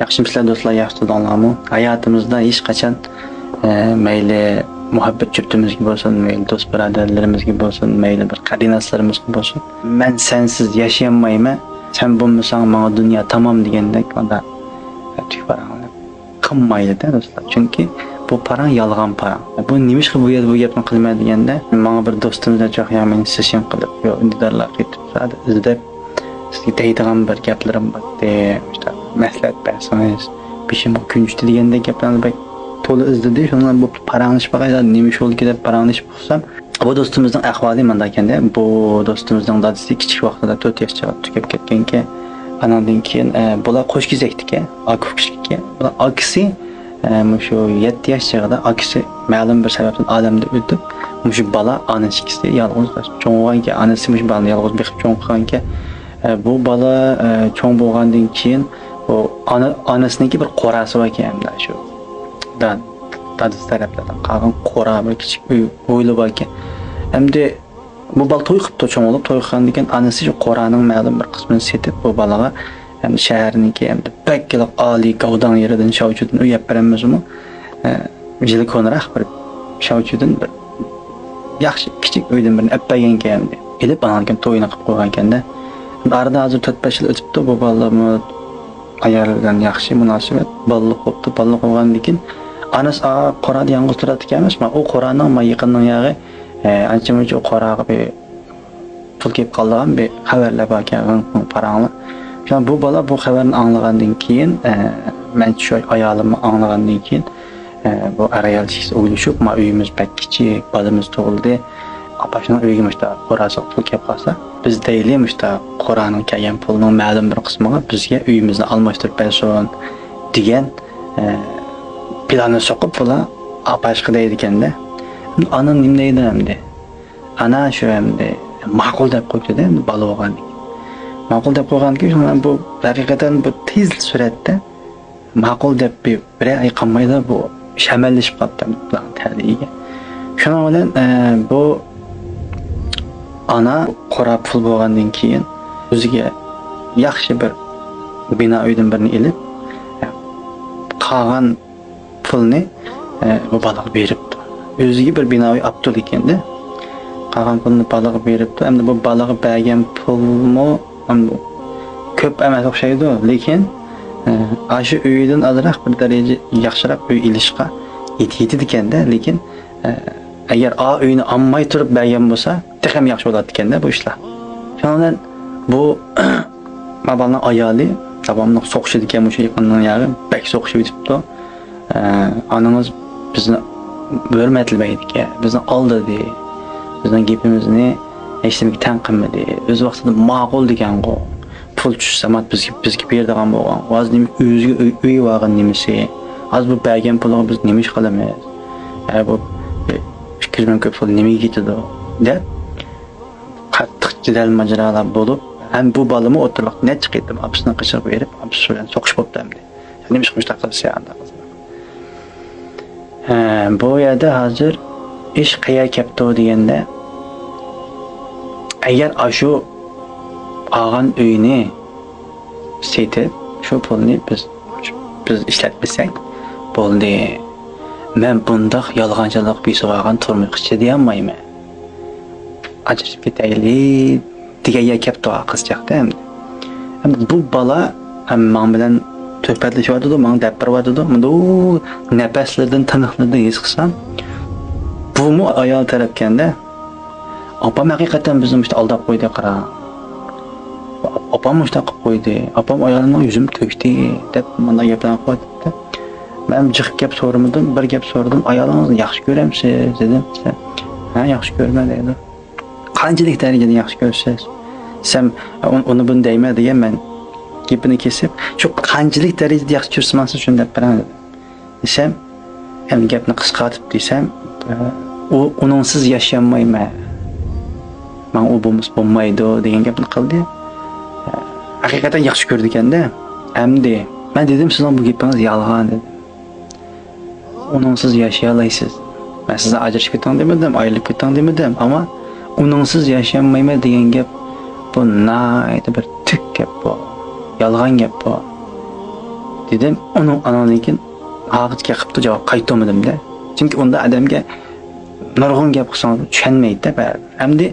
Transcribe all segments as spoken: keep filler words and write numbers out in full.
ياخشىمۇسىلەر دوستلار، ياخشى تۇردۇڭلارمۇ؟ ھاياتىمىزدا ھېچقاچان، ئە، مەيلى مۇھەببەت جۈپتىمىزگە بولسۇن، مەيلى دوست بۇرادەرلىرىمىزگە بولسۇن، مەيلى بىر قېرىنداشلىرىمىزغا بولسۇن، مەن سەنسىز ياشىيالمايمەن، سەن بولمىساڭ ماڭا دۇنيا تامام دېگەندەك، ئاندا تۈك پاراڭلىق قىلمايلى-دە، دوستلار. چۈنكى بۇ پاراڭ يالغان پاراڭ. بۇ نېمىشقا بۇ يەردە بۇ گەپنى قىلىمەن دېگەندە، ماڭا بىر دوستۇمدەك چاق يا مېنى سېشىن قىلىپ، يا ئۈندىدارلار قېتىپ، سادە ئىزدەپ، سىزگە دەيدىغان بىر گەپلىرىم بارتى، مۇشۇنداق مەسلىھەت بەرسىڭىز، بېشىمغا كۈن چۈشتى دېگەندەك گەپلەرنى بەك تولا ئىزدىدى. شۇنىڭ بىلەن بۇ پاراڭلىشىپ باقايلى، نېمە ئىش بولدىكى دەپ پاراڭلىشىپ باقسام، بۇ دوستىمىزنىڭ ئەھۋالى مۇنداق ئىكەندە، بۇ دوستىمىزنىڭ دادىسى كىچىك ۋاقتىدا تۆت ياش چاغدا تۈگەپ كەتكەنكەن. ئاناندىن كېيىن، ئە، بۇلار قوش كېزەكتىكەن، ئاكا ئۇكا ئىكەن. بۇلار ئاكىسى، ئە، مۇشۇ يەتتە ياش چېغىدا ئاكىسى مەلۇم بىر سەۋەبتىن ئالەمدىن ئۆتۈپ، مۇشۇ بالا ئانىسى ئىككىسى يالغۇز چوڭ بولغانكەن، ئانىسى مۇشۇ بالىنى يالغۇز بېقىپ چوڭ قىلغانكەن. ئە، بۇ بالا، ئە، چوڭ بولغاندىن كېيىن، بۇ ئانا، ئانىسىنىڭكى بىر قوراسى باركەن، ئەمدى شۇ دا-، دادىسى تەرەپلەردىن قالغان قورا بىر كىچىك ئۆي، ھويلا باركەن. ئەمدى بۇ بالا توي قىپتۇ، چوڭ بولۇپ، توي قىلغاندىن كېيىن ئانىسى شۇ قورانىڭ مەلۇم بىر قىسمىنى سېتىپ، بۇ بالىغا ئەمدى شەھەرنىڭكى ئەمدى بەك ئالىي گاۋداڭ يېرىدىن، شاۋچۇدىن ئۆي ئەپ بېرەلمىسىمۇ، ئە، يىلى كونىراق بىر شاۋچۇدىن بىر ياخشى كىچىك ئۆيدىن بىرنى ئەپ بەرگەنكەن ئەمدى. ئېلىپ، ئانان كېيىن تويىنى قىلىپ قويغانكەندە. ئارىدا ھازىر تۆت-بەش يىل ئۆتۈپتۇ، بۇ بالىمۇ ئايال بىلەن ياخشى مۇناسىۋەت، بالىلىق بوپتۇ. بالىلىق بولغاندىن كېيىن ئانىسى ئا قورادا يالغۇز تۇراتتىكەن ئەمەسمۇ، ئۇ قورانىڭ ما يېقىننىڭ ياغى، ئە، ئانچە-مۇنچە ئۇ قوراغا بىر پۇل كېلىپ قالىدىغان بىر خەۋەرلەر باركەن، غىڭ-پىڭ پاراڭلار. شۇڭا بۇ بالا بۇ خەۋەرنى ئاڭلىغاندىن كېيىن، ئە، مەن شۇ ئايالىممۇ ئاڭلىغاندىن كېيىن، ئە، بۇ ئەر-ئايال ئىككىسى ئويلىشىپ، ما ئۆيىمىز بەك كىچىك، بالىمىز تۇغۇلدى. ئاپاشنىڭ ئۆيىگە مۇشتا قوراسىغا پۇل كېلىپ قالسا، بىز دەيلى مۇشتا قورانىڭ كەلگەن پۇلنىڭ مەلۇم بىر قىسمىغا بىزگە ئۆيىمىزنى ئالماشتۇرۇپ بەرسۇن دېگەن، ئە، پىلاننى سوقۇپ بۇلار ئاپاشقا دەيدىكەندە. ئانا نېمە دەيدۇ ئەمدى؟ ئانا شۇ ئەمدى ماقۇل دەپ قويۇپتۇ-دە، ئەمدى بالا بولغاندىكىن. ماقۇل دەپ قويغاندىكىن، شۇڭا بۇ ھەقىقەتەن بۇ تېز سۈرئەتتە ماقۇل دەپ بىر، بىرەر ئاي قالمايلا بۇ ئىش ئەمەلىشىپ قاپتۇ، ئەمدى بۇلارنىڭ تەلىيىگە. شۇنىڭ بىلەن، ئە، بۇ ئانا قورا پۇل بولغاندىن كېيىن ئۆزىگە ياخشى بىر بىنا ئۆيدىن بىرنى ئېلىپ، قالغان پۇلنى، ئە، بۇ بالىغا بېرىپتۇ. ئۆزىگە بىر بىنا ئۆي ئاپتۇ لېكىندە، قالغان پۇلنى بالىغا بېرىپتۇ. ئەمدى بۇ بالىغا بەرگەن پۇلمۇ ئەمدى كۆپ ئەمەس ئوخشايدۇ، لېكىن، ئە، ئاشۇ ئۆيدىن ئازراق بىر دەرىجە ياخشىراق ئۆي ئېلىشقا يېتە-، يېتىدىكەندە، لېكىن، ئە، ئەگەر ئا ئۆينى ئالماي تۇرۇپ بەرگەن بولسا، تېخىمۇ ياخشى بولاتتىكەندە بۇ ئىشلار. شۇنىڭ بىلەن بۇ ما بالىنىڭ ئايالى داۋاملىق سوقۇشىدىكەن مۇشۇ يېقىننىڭ ياغى بەك سوقۇشۇۋېتىپتۇ. ئە، ئانىڭىز بىزنى ھۆرمەتلىمەيدىكەن، بىزنى ئالدىدى، بىزنىڭ گېپىمىزنى ھېچنېمىگە تەڭ قىلمىدى. ئۆز ۋاقتىدا ماقۇل دېگەنغۇ، پۇل چۈشسە مات بىزگە، بىزگە بېرىدىغان بولغان. ھازىر نېمە ئۆزىگە ئۆي، ئۆي بارغان نېمىسى؟ ھازىر بۇ بەرگەن پۇلىغا بىز نېمە ئىش قىلىمىز؟ ھە، بۇ ئىككى يۈز مىڭ كۆپ پۇل نېمىگە كېتىدۇ؟ دەپ قاتتىق جېدەل ماجىرالار بولۇپ، ھەم بۇ بالىمۇ ئوتتۇرىلىق نەچچە قېتىم ئاپىسىنىڭ قېشىغا بېرىپ، ئاپىسى بىلەن سوقۇشۇپ بوپتۇ ئەمدى. نېمىشقا مۇشۇنداق قىلىسەن ئانداق قىلسا؟ ھە، بۇ يەردە ھازىر ئىش قەيەرگە كەپتۇ دېگەندە، ئەگەر ئاشۇ ئالغان ئۆينى سېتىپ، شۇ پۇلنى بىز، بىز ئىشلەتمىسەك بولدى. مەن بۇنداق يالغانچىلىق بېسىۋالغان تۇرمۇشقا چىدىيالمايمەن. ئاجرىشىپ كېتەيلى دېگەن يەرگە كەپتۇ قىزچاقتا ئەمدى. ئەمدى بۇ بالا ھەم ماڭ بىلەن سۆھبەتلىشىۋاتىدۇ، ماڭا دەپ بېرىۋاتىدۇ. مۇندۇ نەپەسلىرىدىن، تىنىقلىرىدىن ھېس قىلسام، بۇمۇ ئايال تەرەپكەندە. ئاپام ھەقىقەتەن بىزنى مۇشۇ ئالداپ قويدى، قارا. ئاپام مۇشۇنداق قىلىپ قويدى. ئاپام ئايالىمنىڭ يۈزىمۇ تۆكتى، دەپ مانداق گەپلەرنى قىلىۋاتاتتى. مەن جىق گەپ سورىمىدىم، بىر گەپ سورىدىم. ئايالىڭىزنى ياخشى كۆرەمسىز؟ دېدىم. ھە، ياخشى كۆرىمەن، دەيدۇ. قانچىلىك دەرىجىدە ياخشى كۆرىسىز؟ دېسەم، ئۇنى، ئۇنى بۇنى دەيمەن دېگەن مەن گېپىنى كېسىپ، شۇ قانچىلىك دەرىجىدە ياخشى كۆرسە ماڭا سىز شۇنى دەپ بېرىڭ، دېدىم. دېسەم، ئەمدى گەپنى قىسقارتىپ دېسەم، ئۇ، ئۇنىڭسىز ياشىيالمايمەن. ماڭا ئۇ بولمىسا بولمايدۇ دېگەن گەپنى قىلدى. ھەقىقەتەن ياخشى كۆرىدىكەندە. ئەمدى مەن دېدىم، سىزنىڭ بۇ گېپىڭىز يالغان دېدىم. ئۇنىڭسىز ياشىيالايسىز. مەن سىزنى ئاجرىشىپ كېتىڭ دېمىدىم، ئايرىلىپ كېتىڭ دېمىدىم. ئەمما ئۇنىڭسىز ياشىيالمايمەن دېگەن گەپ، بۇ ناھايىتى بىر تۈك گەپ بۇ. يالغان گەپ بۇ. دېدىم. ئۇنىڭ، ئانىڭدىن كېيىن ھاقىتكە قىپتۇ، جاۋاب قايتۇرمىدىم-دە. چۈنكى ئۇنداق ئادەمگە نۇرغۇن گەپ قىلسىڭىز چۈشەنمەيدۇ-دە بەرىبىر. ئەمدى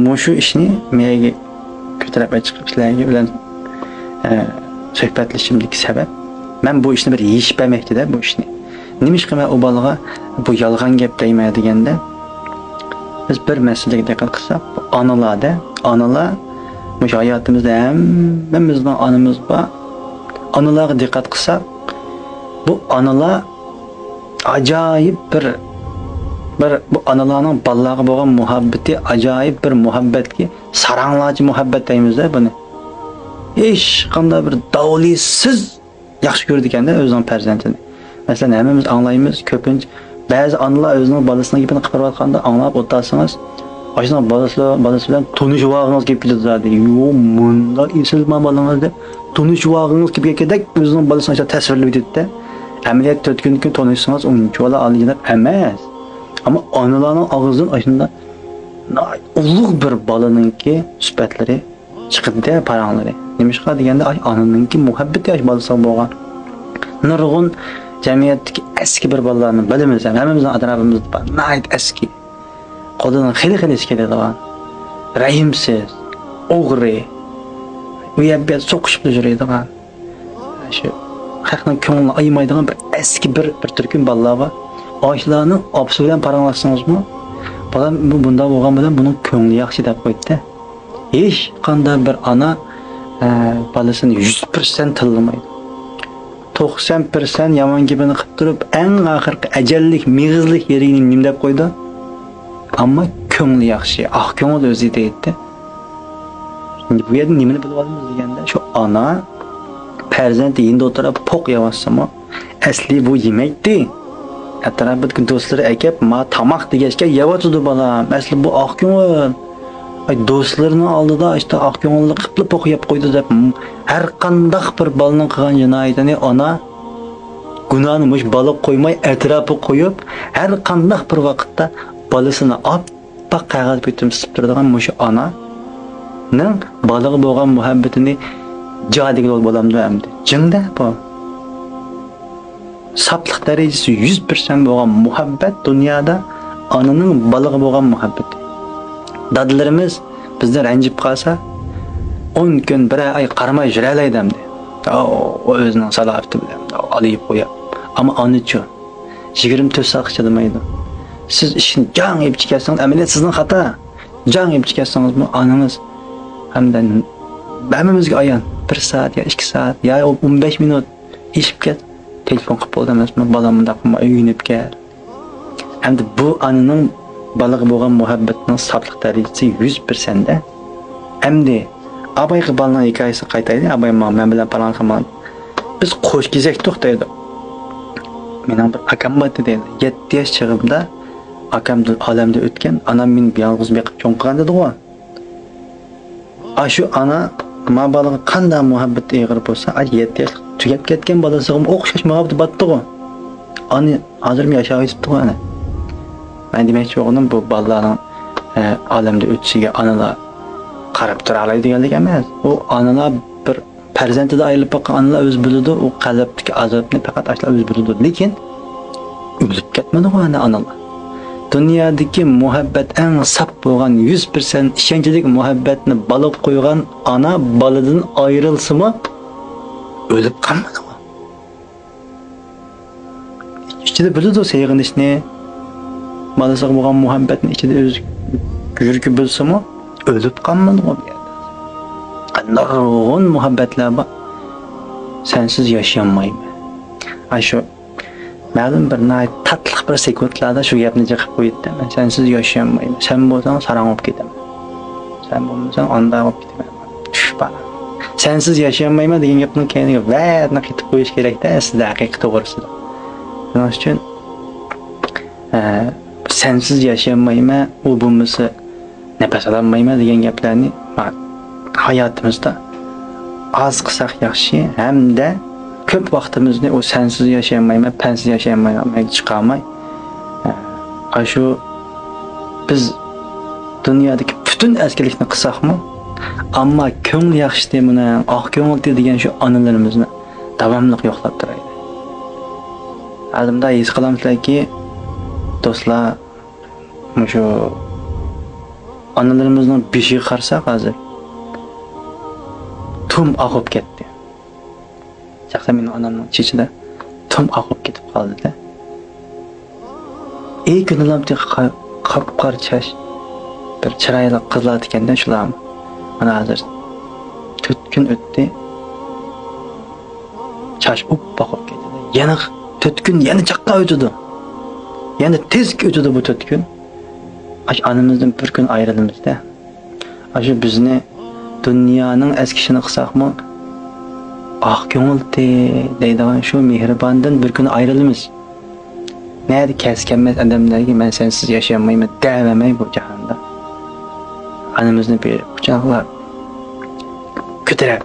مۇشۇ ئىشنى مەيگە كۆتۈرۈپ چىقىپ سىلەرگە بىلەن، ئە، سۆھبەتلىشىشىمدىكى سەۋەب، مەن بۇ ئىشنى بىر يېشىپ بەرمەكچىدە، بۇ ئىشنى. نېمىشقا مەن ئۇ بالىغا بۇ يالغان گەپ دەيمەن دېگەندە، بىز بىر مەسىلىگە دىققەت قىلساق، بۇ ئانىلار-دە، ئانىلار مۇشۇ ھاياتىمىزدا ھەممىمىزنىڭ ئانىمىز بار. ئانىلارغا دىققەت قىلساق، بۇ ئانىلار ئاجايىپ بىر، بىر، بۇ ئانىلارنىڭ بالىلارغا بولغان مۇھەببىتى ئاجايىپ بىر مۇھەببەتكە، ساراڭلارچە مۇھەببەت دەيمىز-دە بۇنى. ھېچقانداق بىر داۋلىسىز ياخشى كۆرىدىكەن-دە ئۆزىنىڭ پەرزەنتىنى. مەسىلەن، ھەممىمىز ئاڭلايمىز، كۆپىنچە بەزى ئانىلار ئۆزىنىڭ بالىسىنىڭ گېپىنى قىلىپ بېرىۋاتقاندا ئاڭلاپ ئولتۇرسىڭىز، ئاشۇنىڭ بالىسى، بالىسى بىلەن تونۇشۇۋالغىڭىز كېلىپ كېتىدۇ زادى. يو، مۇنداق ئېسىل ما بالىڭىز دەپ، تونۇشۇۋالغىڭىز كېلىپ كەتكەندەك ئۆزىنىڭ بالىسىنى ئاشۇنداق تەسۋىرلەپ ئۆتىدۇ-دە. ئەمەلىيەتتە تۆت كۈندىن كېيىن تونۇشسىڭىز، ئۇنچىۋالا ئالىجىناق ئەمەس. ئەمما ئانىلارنىڭ ئاغزىدىن ئاشۇنداق ناھايىتى ئۇلۇغ بىر بالىنىڭكى سۈپەتلىرى چىقىدۇ-دە، پاراڭلىرى. نېمىشقا دېگەندە، ئاي، ئانىنىڭكى مۇھەببىتى ئاش بالىسىغا بولغان. نۇرغۇن جەمئىيەتتىكى ئەسكى بىر بالىلارنى بىلىمىز ھەم، ھەممىمىزنىڭ ئەتراپىمىزدا بار. ناھايىتى ئەسكى. قولىدىن خېلى-خېلى ئىش كېلىدىغان. رەھىمسىز، ئوغرى، ئۇ يەر-بۇ يەردە سوقۇشۇپلا يۈرىدىغان. شۇ خەقنىڭ كۆڭلىنى ئايىمايدىغان بىر ئەسكى بىر، بىر تۈركۈم بالىلار بار. ئاشۇلارنىڭ ئاپىسى بىلەن پاراڭلاشسىڭىزمۇ، بالام، بۇ بۇنداق بولغان بىلەن بۇنىڭ كۆڭلى ياخشى دەپ قويىدۇ-دە. ھېچقانداق بىر ئانا، ئە، بالىسىنى يۈز پىرسەنت تىللىمايدۇ. توقسان پىرسەنت يامان گېپىنى قىلىپ تۇرۇپ، ئەڭ ئاخىرقى ئەجەللىك، مېغىزلىك يېرىنى نېمە دەپ قويىدۇ؟ ئەمما كۆڭلى ياخشى، ئاق كۆڭۈل ئۆزى دەيدۇ. بۇ يەردە نېمىنى بىلىۋالىمىز دېگەندە، شۇ ئانا پەرزەنتى يېنىدا ئولتۇرۇپ پوق يەۋاتسىمۇ، ئەسلى بۇ يېمەيتتى. ئەتراپىدىكى دوستلىرى ئەكەپ، ما تاماق دېگەچكە يەۋاتىدۇ بالام. ئەسلى بۇ ئاق كۆڭۈل. ئاي، دوستلىرىنىڭ ئالدىدا ئىشتا ئاق كۆڭۈللۈك قىپلا پوق يەپ قويدى دەپ، ھەر قانداق بىر بالىنىڭ قىلغان جىنايىتىنى ئانا گۇناھنى مۇشۇ بالىغا قويماي، ئەتراپىغا قويۇپ، ھەر قانداق بىر ۋاقىتتا بالىسىنى ئاپئاق قەغەز پېتىم سىزىپ تۇرىدىغان مۇشۇ ئانانىڭ بالىغا بولغان مۇھەببىتىنى جادىگە بولامدۇ ئەمدى؟ جىڭدە بۇ. ساپلىق دەرىجىسى يۈز پىرسەنت بولغان مۇھەببەت دۇنيادا ئانىنىڭ بالىغا بولغان مۇھەببىتى. دادىلىرىمىز بىزدىن رەنجىپ قالسا، ئون كۈن، بىرەر ئاي قارىماي يۈرەلەيدۇ ئەمدى. ئۇ ئۆزىنىڭ سالاپىتى بىلەن ئالىيىپ قويۇپ. ئەمما ئانىچۇ؟ يىگىرمە تۆت سائەتكە چىدىمايدۇ. سىز ئىشنى جاڭ يېپىپ كەتسىڭىز، ئەمەلىيەت سىزنىڭ خاتا. جاڭ يېپىپ كەتسىڭىزمۇ، ئانىڭىز ھەمدە ھەممىمىزگە ئايان، بىر سائەت يا ئىككى سائەت يا ئون بەش مىنۇت ئېشىپ كەت، تېلېفون قىلىپ بولدى ئەمەسمۇ، بالام مۇنداق قىلما، ئۆيگە يېنىپ كەل. ئەمدى بۇ ئانىنىڭ بالىغا بولغان مۇھەببىتىنىڭ ساپلىق دەرىجىسى يۈز پىرسەنتتە. ئەمدى ئابايغا بالىنىڭ ھېكايىسىنى قايتايلى. ئاباي ماڭا، مەن بىلەن پاراڭلاشقان، بىز قوش كېزەكتۇق دەيدۇ. مېنىڭ بىر ئاكام بارتى دەيدۇ. يەتتە ياش چېغىمدا ئاكام ئالەمدىن ئۆتكەن، ئانام مېنى يالغۇز بېقىپ چوڭ قىلغان دېدىغۇ. ئاشۇ ئانا ما بالىغا قانداق مۇھەببىتى ئېغىر بولسا، ئاشۇ يەتتە ياشلىق تۈگەپ كەتكەن بالىسىغىمۇ ئوخشاش مۇھەببىتى بارتىغۇ. ئانا ھازىرمۇ ياشاۋېتىپتىغۇ ئەنە. مەن دېمەكچى بولغىنىم، بۇ بالىلارنىڭ، ئە، ئالەمدىن ئۆتۈشىگە ئانىلار قاراپ تۇرالايدۇ دېگەنلىك ئەمەس. ئۇ ئانىلار بىر پەرزەنتىدىن ئايرىلىپ باققان ئانىلار ئۆزى بىلىدۇ، ئۇ قەلبتىكى ئازابنى پەقەت ئاشۇلار ئۆزى بىلىدۇ. لېكىن ئۆلۈپ كەتمىدىغۇ ئەنە ئانىلار. دۇنيادىكى مۇھەببەت ئەڭ ساپ بولغان، يۈز پىرسەنت ئىشەنچلىك مۇھەببەتنى بالىغا قويغان ئانا بالىدىن ئايرىلسىمۇ ئۆلۈپ قالمىدىغۇ. ئىچىدە بىلىدۇ سېغىنىشنى، بالىسىغا بولغان مۇھەببەتنى ئىچىدە ئۆز يۈرىكى بىلسىمۇ، ئۆلۈپ قالمىدىغۇ بۇ يەردە. نۇرغۇن مۇھەببەتلەر بار. سەنسىز ياشىيالمايمەن. ئاشۇ مەلۇم بىر ناھايىتى تاتلىق بىر سېكۇنتلاردا شۇ گەپنى جىقىپ قويىدىكەن. مەن سەنسىز ياشىيالمايمەن. سەن بولساڭ ساراڭ بولۇپ كېتىمەن. سەن بولمىساڭ ئاندا بولۇپ كېتىمەن. چۈش بار. سەنسىز ياشىيالمايمەن دېگەن گەپنىڭ كەينىگە ۋەتنى قېتىپ قويۇش كېرەكتە، ئەسلىدە ھەقىقىي توغرىسىدا. شۇنىڭ ئۈچۈن، ئە، سەنسىز ياشىيالمايمەن، ئۇ بولمىسا نەپەس ئالالمايمەن دېگەن گەپلەرنى ھاياتىمىزدا ئاز قىلساق ياخشى، ھەمدە كۆپ ۋاقتىمىزنى ئۇ سەنسىز ياشىيالمايمەن، پەنسىز ياشىيالمايمەن، چىقارماي، ئاشۇ بىز دۇنيادىكى پۈتۈن ئەسكىلىكنى قىلساقمۇ، ئەمما كۆڭلى ياخشىتى مۇنۇ ئاق كۆڭۈلتى دېگەن شۇ ئانىلىرىمىزنى داۋاملىق يوقلاپ تۇرايلى. ھازىر مۇنداق ھېس قىلامسىلەركى، دوستلار، مۇشۇ ئانىلىرىمىزنىڭ بېشىغا قارىساق ھازىر، تۇم ئاقىپ كەتتى. شەخسەن مېنىڭ ئانامنىڭ چېچىدا تۇم ئاقىپ كېتىپ قالدى-دە. ئەي كۈنلەم تېخى قا-، قاپقارا چاچ، بىر چىرايلىق قىزلار ئىكەندە شۇلارمۇ. مانا ھازىر تۆت كۈن ئۆتتى، چاچ ئوپپاق بولۇپ كېتىدۇ. يەنە تۆت كۈن يەنە جىققا ئۆتىدۇ. يەنە تېز ئۆتىدۇ بۇ تۆت كۈن. ئاشۇ ئانىمىزدىن بىر كۈن ئايرىلىمىز-دە. ئاشۇ بىزنى دۇنيانىڭ ئەسكىشىنى قىلساقمۇ، ئاق كۆڭۈلتى دەيدىغان شۇ مېھرىباندىن بىر كۈن ئايرىلىمىز. نەدە كەس كەلمەس ئادەملەرگە مەن سەنسىز ياشىيالمايمەن دەۋەرمەي بۇ جاھاندا. ئانىمىزنى بېرىپ قۇچاقلاپ، كۆتۈرۈپ،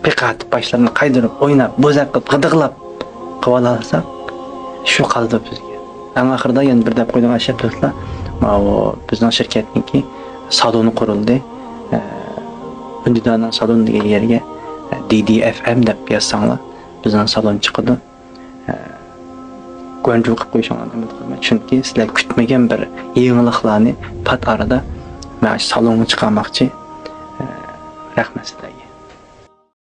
پېقىراتىپ باشلىرىنى قايدۇرۇپ، ئويناپ، بوزەك قىلىپ، غىدىقلاپ قىلىۋالالىساق، شۇ قالىدۇ بىزگە. ئەڭ ئاخىرىدا يەنە بىر دەپ قويدۇم، ئەشرەپ دوستلار. ماۋۇ بىزنىڭ شىركەتنىڭكى سالونى قۇرۇلدى. ئە، ئۈندىدارنىڭ سالونى دېگەن يەرگە، ئە، دى دى ئەف ئەم دەپ يازساڭلار، بىزنىڭ سالون چىقىدۇ. ئە، گۇەنجۇ قىلىپ قويۇشۇڭلارنى ئۈمىد قىلىمەن. چۈنكى سىلەر كۈتمىگەن بىر يېڭىلىقلارنى پات ئارىدا مانا شۇ سالونغا چىقارماقچى. ئە، رەھمەت سىلەرگە.